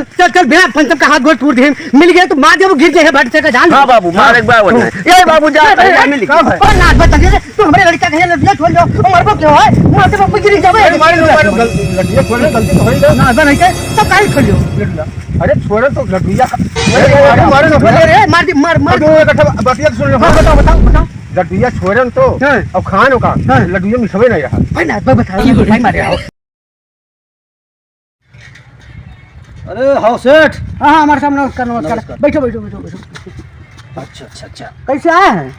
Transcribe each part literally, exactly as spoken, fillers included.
चल, चल, बिना पंचम का हाथ गोड़ टूट दे। मिल गए तो मार दे, वो गिर जाए, भट से का जान। हाँ बाबू, मार एक बार वरना। ए बाबू, जा, ए, ए, जा, मिल गया। का है? और लात बात कर, तू हमरे लड़का के लड्डू छोड़ दो, और मरबो क्यों है? मार दे, बाबू, गिर जावे। अरे, मार लो, मार लो, गल-, लड्डू छोड़ दो, गलती तो होई ना। ना, ऐसा नहीं के, तो काहे छोड़ लो? लड्डू, अरे, छोड़े तो लड्डू, या। अरे, मार, मार, मार, मार, मार, मार, मार, मार। अब वो इकट्ठा बतिया तो सुन लो। हाँ, बताओ, बताओ, बताओ। लड्डू या छोड़न तो, हाँ। अब खान का, हाँ। लड्डू या मिठवे नहीं रहा। भाई, ना, भाई, बता, भाई, मारे आओ। अरे, हाउ सेठ। हाँ, हाँ, हमारे सामने नमस्कार, नमस्कार। नमस्कार। बैठो, बैठो, बैठो, बैठो। अच्छा, अच्छा, अच्छा। कैसे आए हैं?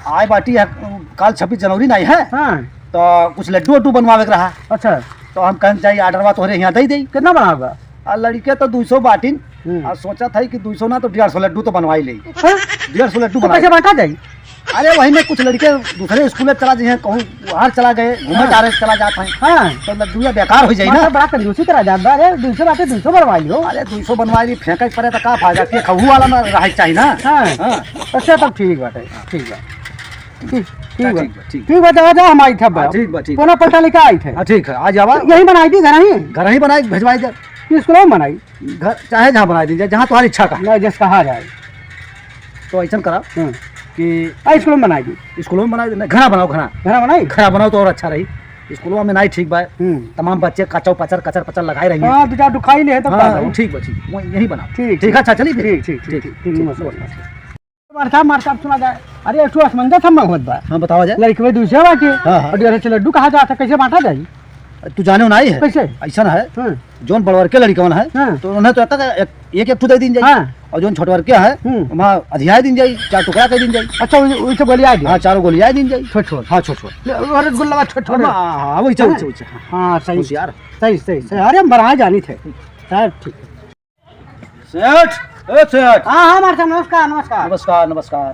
आए बाटी है, काल छब्बीस जनवरी नाहीं है। हाँ। तो कुछ लड्डू वड्डू बनवावे के रहा। अच्छा। तो हम कहन चाहिए, ऑर्डरवा तोहरे यहाँ दे दे। कितना बनावेगा? आ, लड़के तो दुई सौ बाटिन। हम्म। आ, सोचा था कि दुई सौ ना तो डेढ़ सौ लड्डू तो बनवाई ले। हाँ? डेढ़ सौ लड्डू तो बनवाई। कैसे बांटा जाई? अरे, वही में कुछ लड़के दूसरे स्कूल में चला जाए, कहूँ बाहर चला गए, घूमे हाँ। टहरे चला जात हैं। हाँ। तो लड्डू या बेकार हो जाई ना। मतलब बड़ा कंजूसी करा जात बा। अरे, दुई सौ बाटे, दुई सौ बनवा लियो। अरे, दुई सौ बनवा ली, फेंके पड़े तो का फायदा? के खहू वाला ना रहे के चाही ना। हाँ। हाँ। अच्छा, तब ठीक बाटे, ठीक बा। ठीक, ठीक हाँ, बा। ठीक बा, ठीक। ठीक बा, जाओ, जाओ, हम आई था हाँ, बा। ठीक बा, ठीक बा। कोना पलटा लेके आई थे। हाँ, ठीक है, आ जावा। यहीं बनाई दी, घर ही? घर ही बनाई, भिजवाई दे। स्कूल में बनाई? घर, चाहे जहाँ बनाई दी जाए, जहाँ तुम्हारी इच्छा का। नहीं, जैसे कहा जाए। तो ऐसन करा हाँ। कि आ, स्कूल में बनाई दी। स्कूल में बनाई दी, नहीं, घरा बनाओ, घरा। घरा बनाई? घरा बनाओ तो और अच्छा रही। स्कूलवा में नहीं ठीक बा। हम्म। तमाम बच्चे कचौ पचर, कचर पचर लगाए रही हैं। हाँ, दो चार दुखाई ले है तो हाँ, का दो? ठीक बा, ठीक। वही, यही बनाओ। ठीक, ठीक, अच्छा, चलिए फिर। ठीक, ठीक, ठीक, ठीक, ठीक, ठीक, नमस्कार, नमस्कार। नमस्कार। मार साहब, मार साहब, सुना जाए। अरे, एक ठो असमंजस हम होत बा। हाँ, बतावा जाए। लड़कवे दूसरे बाटे। हाँ, हाँ। और डेढ़ सौ लड्डू कहा जाता, कैसे बांटा जाई? तू जाने ना आई है? कैसे? ऐसा ना है। हाँ। जौन बड़वर के लड़कवन है, हाँ। तो उन्हें तो एक, एक, एक, एक ठो दे दीन जाई। हाँ। और जौन छोटवर के है, हम्म। वहाँ अधियाए दीन जाई, चार टुकड़ा कर दीन जाई। अच्छा, वही, वही सब गोलियाए दीन। हाँ, चारों गोलियाए दीन जाई। छोट, छोट। हाँ, छोट, छोट। ले, अरे, गुल्ला छोट, छोट। हाँ, हाँ, वही, वही, हाँ। वही, हाँ। हाँ, सही। होशियार। सही, सही, सही। अरे, हम बड़ा जानी थे। सर, ठीक है। सेठ, ए सेठ। हाँ, हाँ, मार साहब, नमस्कार, नमस्कार। नमस्कार, नमस्कार।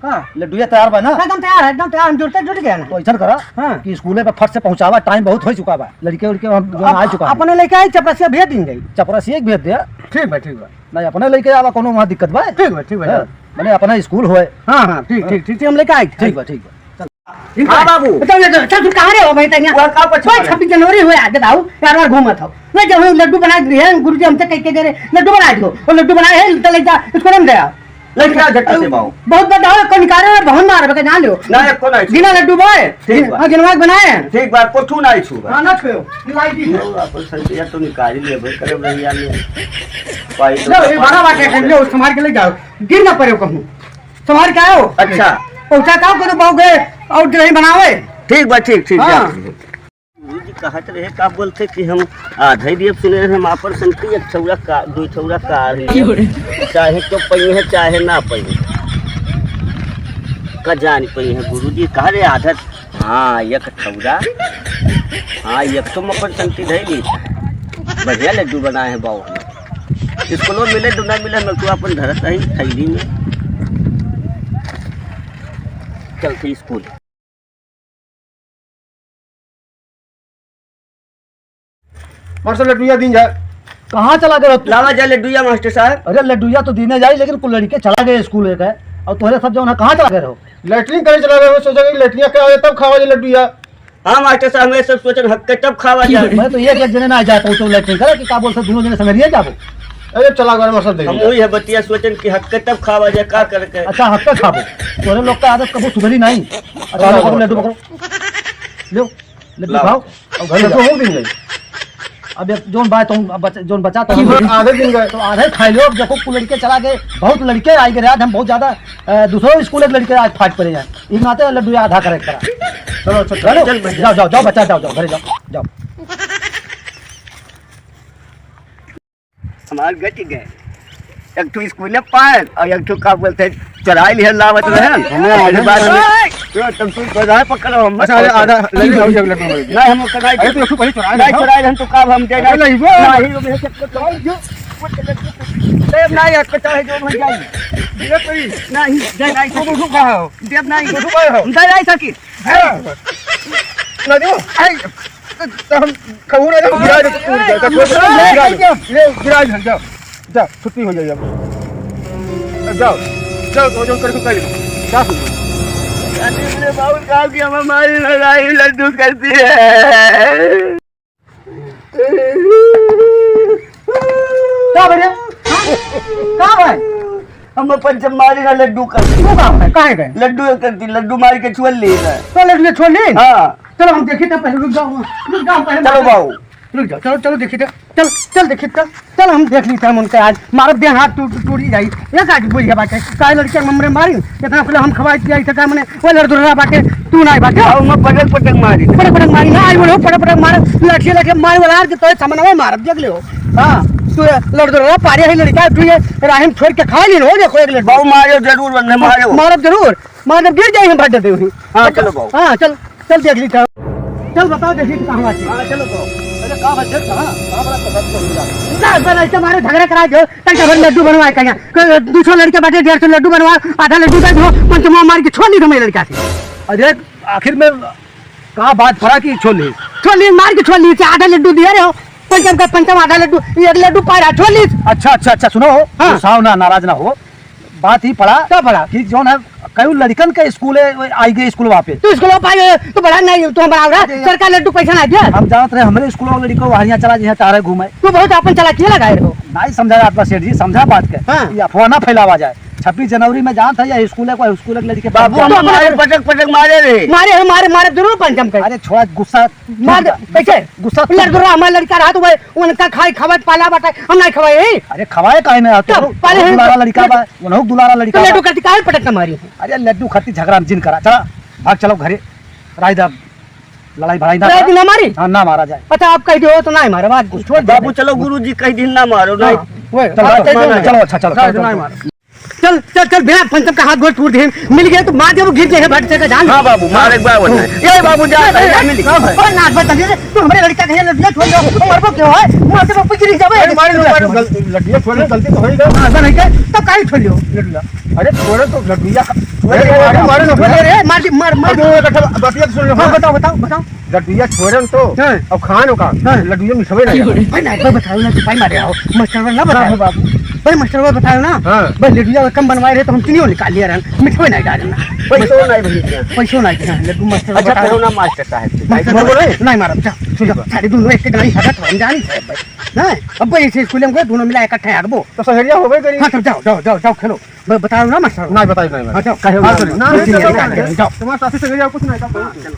का? लड्डुया तैयार बा ना? एकदम तैयार है, एकदम तैयार, हम जुड़ते जुट गए ना। तो ऐसा करा हाँ। कि स्कूले पे फट से पहुँचावा, टाइम बहुत हो चुका बा। लड़के उड़के हम जो आप आ चुका है। अपने लेके आई, चपरासिया भेज दीन जाई। चपरासिया के भेज दे। ठीक बा, ठीक बा। नहीं, अपने लेके आवा, कोनो वहाँ दिक्कत बा? ठीक बा, ठीक बा, हाँ, हाँ। मने अपना स्कूल होए। हाँ, हाँ, ठीक, हाँ। ठीक, ठीक, ठीक, हम लेके आई। ठीक बा, ठीक बा। हाँ बाबू। बताओ ना, तो, तो तू कहाँ रहे हो भाई, तनिया? वह का पछुआ भाई, है? छब्बीस जनवरी हुए, आगे दाऊ, यार, यार, घूमत हो। मैं जब हम लड्डू बना के दिए हैं, गुरुजी हमसे कह के दे रहे, लड्डू बना दो। और लड्डू बनाए हैं, तो ले जा, इसको नहीं दे आओ। लड़का झटका से बाऊ। बहुत बड़ा हो, कोई निकाले ना, बहुत मार, बके जान लो। ना, एको नहीं। बिना लड्डू बाए। ठीक बा। हाँ, गिनवा के बनाए हैं। ठीक बा, कुछ नहीं छूबा। हाँ, ना छुओ, लाई दी। लो, अपन संतिया तो निकाल ही ले भाई, करे भैया ने। पाई तो लो, ये बड़ा बात है, लो, संभाल के ले जाओ, गिर ना पड़े कहूँ। संभाल के आओ। अच्छा। पहुँचा का करो, बहु गए और नहीं बनावे। ठीक बा, ठीक, ठीक, हाँ। जा। गुरुजी कहत रहे, का बोलते कि हम आधा ही दियब, सुने रहे हम आपन संती, एक ठौरा का, दुई ठौरा का रही। चाहे तो पइहे, चाहे ना पइहे। का जान पइहे गुरुजी, कहा रे आधा, हाँ, एक ठौरा, हाँ, एक तो हम अपन संती धइली। बढ़िया लड्डू बनाए हैं बाबू। स्कूलों मिले, दुना मिले, हम तो अपन धरत रही थैली में। चलते स्कूल। मास्टर, लड्डुया दीन जाए। कहाँ चला गए रहो तू? लावा जाए लड्डुया मास्टर साहब। अरे, लड्डुया तो दीने जाई, लेकिन कुल लड़के चला गए स्कूल लेके, और तोहरे सब जौन है, कहाँ चला गए रहो? लैट्रिन करे चला गए, सोचा कि लैट्रिन के आवे तब खावा जाए लड्डुया। हाँ मास्टर साहब, हम ये सब सोचन हक के तब खावा जाए। मैं तो एक, एक जने ना जाए पाऊँ तो लैट्रिन करे कि का बोलते, दोनों जने संगे जाबो। अरे चला गए मास्टर, हम देख। वही है बतिया सोचन कि हक के तब खावा जाए, का करके। अच्छा, हक के खाबो। तोहरे लोग का आदत कबो सुधरी नहीं। अच्छा, लो, लड्डू पकड़ो। लो, लड्डू लाओ। खाओ। और घर लड्डू जाओ। हो दिन गई। अब एक जोन बाय तो अब बच-, जोन बचा तो की हम हो, आधे दिन गए। तो आधे खा लो। अब देखो, कुल लड़के चला गए, बहुत लड़के आ गए आज, हम बहुत ज्यादा, अ, दूसरों स्कूल के लड़के आज फाट पड़े हैं। इन नाते लड्डू आधा करे करा। चलो, अच्छा, चलो, चलो। चल, चल, जाओ, जाओ, जाओ, बच्चा, जाओ, जाओ, घर जाओ, जाओ। हमार गट गए। एक ठो स्कूल में पायल और एक ठो का बोलते हैं, चुराई लिहल लावत रहे। हमें आगे बात नहीं। तो तुम सुन, तो जाए पकड़ो हम। अच्छा, अरे आधा ले लो, हम जब लड्डू में। नहीं, हम ओकर नहीं। अरे तो एक ठो पहले चुराई नहीं, लिहल। चुराई लिहल तो का हम दे अरे नहीं। नहीं, वो नहीं, वो मेरे से तो जो, वो चले, देव नहीं, एक चाहे जो हो जाए। ये तो ही। नहीं, दे नहीं। तो तुम कहाँ हो? देव नहीं। तो तुम कहाँ हो? दे नहीं सकी। हाँ। ना दो। आई। तो हम कहूँ ना, जाओ, गिरा दे, तू गिरा दे, तू गिरा दे। ले, गिरा दे, जाओ। जा, छुट्टी हो जाए अब। जाओ, जाओ, तो जो करके कर लो। जा, तू। अरे मेरे बाबू साहब की हमारी लड़ाई लड्डू करती है। का भइया? हाँ? का भाई? हम पंचम मारी ना लड्डू कर। तू का भाई? काहे गए? लड्डू करती, लड्डू मार के छुअल ली ना। तो लड्डू छोड़ ली? हाँ। चलो हम देखी तो पहले रुक जाओ, रुक जाओ पहले। चलो बाबू। रुक जाओ, चलो, चलो देखी तो। चल, चल देखी तो। चल हम देख ली हम उनके आज। मारब दे हाथ टूट, टूट ही जाई। ये का बोलिया बाटे? काहे लड़के हमरे मारी? इतना कुल हम खवाई पियाई था का मने? वो लड़दुरा बाटे, तू ना बाटे। आओ, मैं पटक पटक मारी। पटक पटक मारी ना, आई बोलो, पटक पटक मार, लठिया लठिया मार वाला आज तो सामने में मारब, देख लियो। हाँ, तू ये लड़दुरा पारे है लड़का, तू ये राहिम छोड़ के खा ली हो, देखो एक लड़का। बाबू मारो जरूर, बंदे मारो। मारब जरूर, मारब, गिर जाई हम भर देते हुई। हाँ, चलो बाबू। हाँ, चल, चल देख ली था। चल बताओ, देखी तो कहाँ बाटे। हाँ, चलो बाबू। अरे का बात है, कहाँ? कहाँ बड़ा तो बात हो गया। ना, बस ऐसे मारे झगड़ा करा दो। तनका भर लड्डू बनवाए कहिया। क-, दू सौ लड़के बाटे, डेढ़ सौ लड्डू बनवा, आधा लड्डू दे दो, पंचमा मार के छोड़ ली तुम्हें लड़का से। अरे, आखिर में का बात पड़ा कि छोड़ ली? छोड़ ली, मार के छोड़ ली, आधा लड्डू दिया रहे हो, पंचम का पंचम आधा लड्डू, एक लड्डू पाया, छोड़ ली। अच्छा, अच्छा, अच्छा, सुनो, हाँ। गुस्साओ ना, नाराज ना हो, बात ही पड़ा का पड़ा? कि जौन है, कई लड़कन के स्कूल है, वो आई गए स्कूल वहाँ पे। तू स्कूल पे आए, तू बड़ा नहीं, तू हमारा हो रहा, अरे यार। सरकार लड्डू पैसा ना दिया। हम जानत रहे, हमरे स्कूल वाले लड़को वहाँ चला, जहाँ चाह रहे घूमे। तू बहुत अपन चालाकी लगाए रहो। नहीं समझा जात बा सेठ जी, समझा बात के। हाँ। ये अफवाह ना फैलावा जाए। छब्बीस जनवरी में जानत है, ये स्कूल है, कोई स्कूल के लड़के बाबू, हम मारे, पटक, पटक मारे रे। मारे, मारे, मारे जरूर पंचम के। अरे छोड़ा गुस्सा। मार दे, कैसे? गुस्सा लड़ दूरा, हमारा लड़का रहा तो भाई, उनका खाई खवाए पाला बाटा, हम नहीं खवाए, हैं? अरे खवाए काहे ना? तो पाले हैं। दुलारा लड़का बा, उन्हों दुलारा लड़का तो लड्डू बा। खाती काहे पटक के मारी? अरे लड्डू खाती झगड़ा हम जिन करा, चला, भाग चलो घरे, राय दा, लड़ाई भड़ाई ना राय करा। दी ना मारी? हाँ, ना मारा जाए। अच्छा, आप कह दो तो ना मारो, बात छोड़ दे। बाबू चलो, गुरु जी कह दी ना मारो, नहीं। हाँ, वो चलो, बात चलो, है, चलो, अच्छा, चलो, राय चलो, दी ना चलो। मारो। चल, चल, चल, बिना पंचम का हाथ गोड़ टूट दे। मिल गए तो मार देबो, गिर जाए, भट से का जान। हाँ बाबू, मार एक बार वरना। ए बाबू, जा, ए, ए, जा, ए, मिल। का भाई? और नाथ बता दे, तू हमरे लड़का के लड्डू छोड़ दो, मरबो क्यों है? मार देबो, पिछड़ी जाबे। अरे मारे लो, मारे लो, गल-, लड्डू छोड़ लो, गलती तो हो ही गई। हाँ, बन है, तो काहे छोड़ लियो? लड्डू। अरे छोड़ो तो लड्डू, अरे मारे लो, मारे लो। अरे, मार दे, मार, मार। अब वो एक अच्छा बतिया सुन लो। हाँ, बताओ, बताओ, बताओ। लड्डुइया छोड़न तो हाँ। और खान ओका हाँ। लड्डुइया मिठवे ना जावे। भाई ना, एक बार बताओ ना, तू भाई मारे आओ। मास्टर ना बताओ। हाँ, बाबू। भाई मास्टर बताओ ना। हाँ। भाई लड्डुइया कम बनवाए रहे तो हम चीनियो निकाल लिया रहन। मिठवे नहीं डालना। पैसो नहीं भैया। पैसो नहीं, हाँ, लड्डू मास्टर अच्छा, बताओ। कहो ना मास्टर साहब। मास्टर बोलो। नहीं मारब, जा, सुन जा, सारे दोनों एक एक नहीं हगत हम जानी है भाई। ना, अब भाई इसे स्कूल में गए, दोनों मिला इकट्ठे हगबो। तो सहेलिया हो गई करी। हाँ, तब जाओ, जाओ, जाओ, जाओ, खेलो। ब-, बताओ ना मास्टर। नहीं बताओ, नहीं हाँ, बताओ। जाओ। कहे हाँ, ना, सॉरी। ना, नहीं, नहीं, नहीं, नहीं, नहीं, नहीं, जाओ। तुम्हारे साथी सहेलिया कुछ नहीं था। हाँ, चलो।